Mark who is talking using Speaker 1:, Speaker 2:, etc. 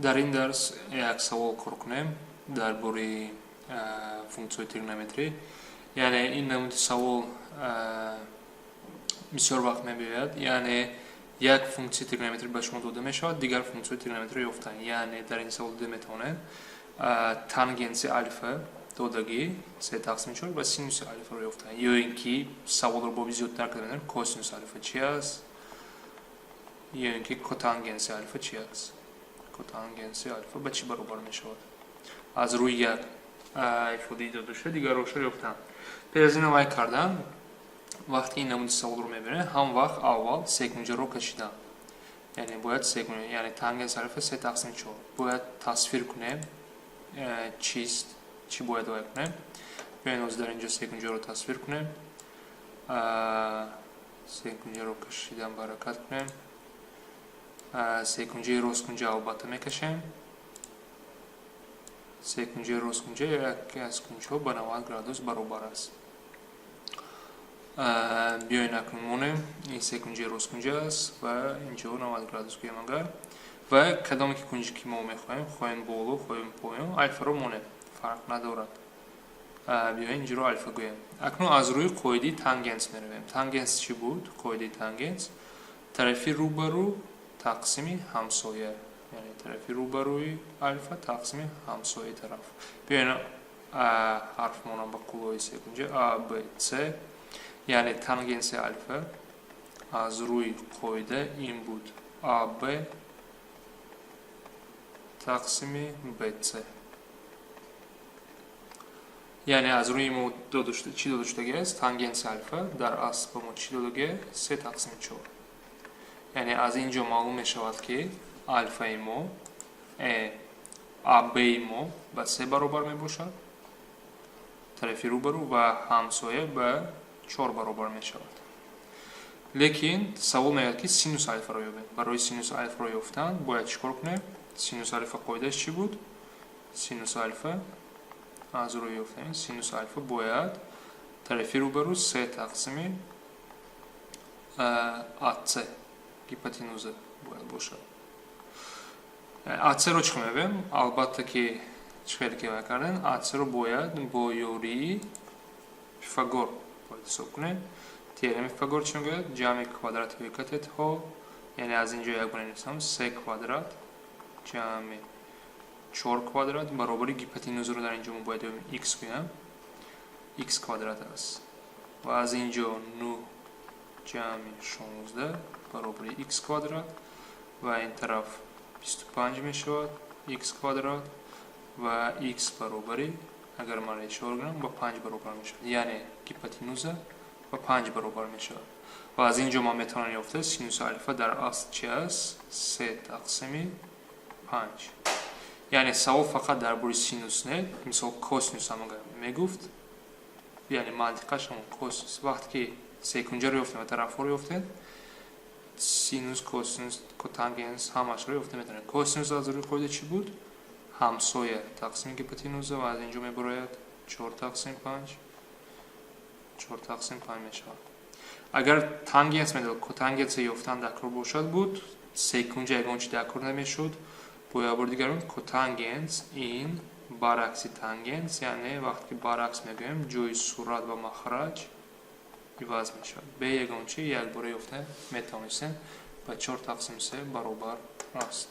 Speaker 1: Дар ин дарс як савол кор кунем дар бораи функсияҳои тригонометрӣ. Яъне ин намуди савол бисёр вақт мебиёяд. Яъне як функсияи тригонометрӣ ба шумо дода мешавад, дигар функсияҳои тригонометрӣ ёфтан. Яъне дар ин савол дида метавонед, тангенси альфа додагӣ се тақсими чор ва синуси альфаро ёфтан. Ё ин ки саволро бо зиёдтар карда метавонем: косинуси альфа чи аст, ё ин ки котангенси альфа чи аст, котангенси альфа ба чӣ баробар мешавад. Аз рӯи як ифодаи дода шуда дигаррошро ёфтан. Пеш аз ин вай кардан, вақте ин намуди саволро мебинем, ҳам вақт аввал секунҷаро кашидан. Яъне бояд секун, яъне тангенси альфа се тақсими чор бояд тасвир кунем. Чист, чӣ бояд вай кунем? Биёед, ҳозир дар инҷо секунҷаро тасвир кунем. Секунҷаро кашидан баракат кунем. Секунҷаи росткунҷа албатта мекашем. Секунҷаи росткунҷа яке аз кунҷҳо ба 90 градус баробар аст. Биёед, акнун монем, ин секунҷаи росткунҷа аст ва инҷо 90 градус гӯем агар, ва кадоме ки кунҷе ки мо мехоҳем, хоҳем боло, хоҳем поён, альфаро монем, фарқ надорад. Биёед, инҷоро альфа гӯем. Акнун аз рӯи қоидаи тангенс меравем. Тангенс чӣ буд? Қоидаи тангенс: тарафи рӯбарӯ тақсими ҳамсоя, яъне тарафи рӯбарӯи альфа тақсими ҳамсояи тараф. Биёед, ҳарф монам ба қувваи секунҷа а, б, с. Яъне тангенси альфа аз рӯи қоида ин буд аб тақсими бц. Яъне аз рӯи мо чӣ дода шудагӣ аст? Тангенси альфа дар асл ба мо чӣ додагӣ? Се тақсими чор. Яъне аз ин ҷо маълум мешавад, ки альфаи мо, аб-и мо ба се баробар мебошад, тарафи рӯбарӯ, ва ҳамсоя ба чор баробар мешавад. Лекин савол меояд, ки синус альфаро ёбем. Барои синус альфаро ёфтан бояд чӣ кор кунем? Синус альфа қоидааш чӣ буд? Синус альфа аз рӯи ёфтем, синус альфа бояд тарафи рӯбарӯ се тақсими АЦ, гипотенуза бояд бошад. АЦ-ро чӣ мебем? Албатта ки чӣ хеле ки вай кардем, АЦ-ро бояд бо ёрии Пифагор бояд ҳисоб кунем. Теореми Пифагор чӣ мегӯяд? Ҷамъи квадратҳои катетҳо. Яъне аз ин ҷо як бора нависам: се квадрат ҷамъи чор квадрат баробари гипотенузаро дар ин ҷо мо бояд ёбем, х гӯям, х квадрат аст. Ва аз ин ҷо нӯҳ ҷамъи 16 баробари х квадрат, ва ин тараф 25 мешавад х квадрат, ва х баробари, агар ман ишора кунам, ба панҷ баробар мешавад. Яъне гипотенуза ба панҷ баробар мешавад. Ва аз ин ҷо ман метавонам ёфта, синуси альфа дар асл чи аст? Се тақсими панҷ. Яъне савол фақат дар бораи синус не, мисол, косинус ҳам агар мегуфт, яъне мантиқаш ҳамон косинус. Вақте ки секунҷаро ёфтем ва тарафҳоро ёфтем, синус, косинус, котангенс ҳамашро ёфта метавонем. Косинус аз рӯи қоида чӣ буд? Ҳамсоя тақсими гипотенуза, ва аз ин ҷо мебарояд чор тақсим панҷ, чор тақсим панҷ мешавад. Агар тангенс медод, котангенса ёфтан дар кор бошад буд, секунҷа ягон чи дар кор намешуд. Бо як бори дигар, котангенс ин баръакси тангенс, яъне вақте ки баръакс мегӯем, ҷои сурат ва махраҷ иваз мешавад. Бе ягон чи якбора ёфта метавонистем, ба чор тақсими се баробар аст.